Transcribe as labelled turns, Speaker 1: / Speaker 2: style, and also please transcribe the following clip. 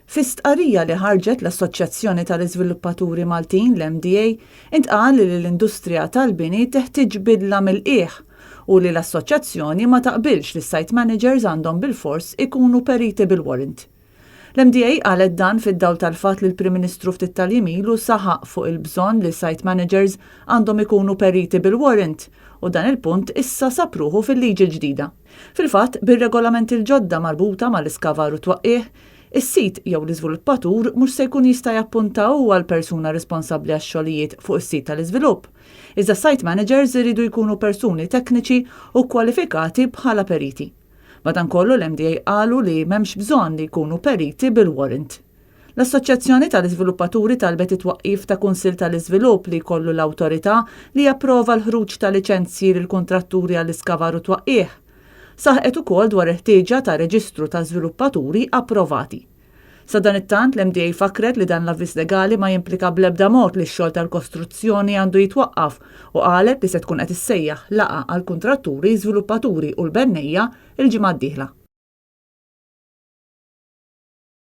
Speaker 1: Fi stqarrija li ħarġet l-Assoċjazzjoni tal-Iżviluppaturi Maltin, l-MDA, intqal li l-industrija tal-bini teħtieġ bidla mill-qiegħ u li l-assoċjazzjoni ma taqbilx li s-site managers għandhom bilfors ikunu periti bil-warrant. L-MDA qalet dan fid-dawl tal-fatt li l-Prim Ministru ftit tal-jiem ilu saħaq fuq il-bżonn li site managers għandhom ikunu periti bil-warrant u dan il-punt issa sab ruħu fil-liġi l-ġdida. Fil-fatt, bir-regolamenti l-ġodda marbuta mal-iskavar u t-twaqqigħ, is-sid jew l-iżviluppatur mhux se jkun jista' jappunta huwa l-persuna responsabbli għax-xogħlijiet fuq is-sit tal-iżvilupp, iżda site managers iridu jkunu persuni tekniċi u kwalifikati bħala periti. Madankollu l-MDA qalu li m'hemmx bżonn li jkunu periti bil-warrant. L-Assoċjazzjoni tal-Iżviluppaturi talbet it-twaqqif ta' Kunsill tal-Iżvilupp li jkollu l-awtorità li japprova l-ħruġ ta' liċenzji lill-kuntratturi għall-iskavar u t-twaqqigħ. Saħqet ukoll dwar il-ħtieġa ta' reġistru ta' żviluppaturi approvati. Sadanittant, l-MDA fakkret li dan l-avviż legali ma jimplika bl-ebda mod li x-xogħol tal-kostruzzjoni għandu jitwaqqaf u qalet li se tkun qed issejjaħ laqgħa għall-kuntratturi, żviluppaturi u l-bennejja l-ġimgħa d-dieħla.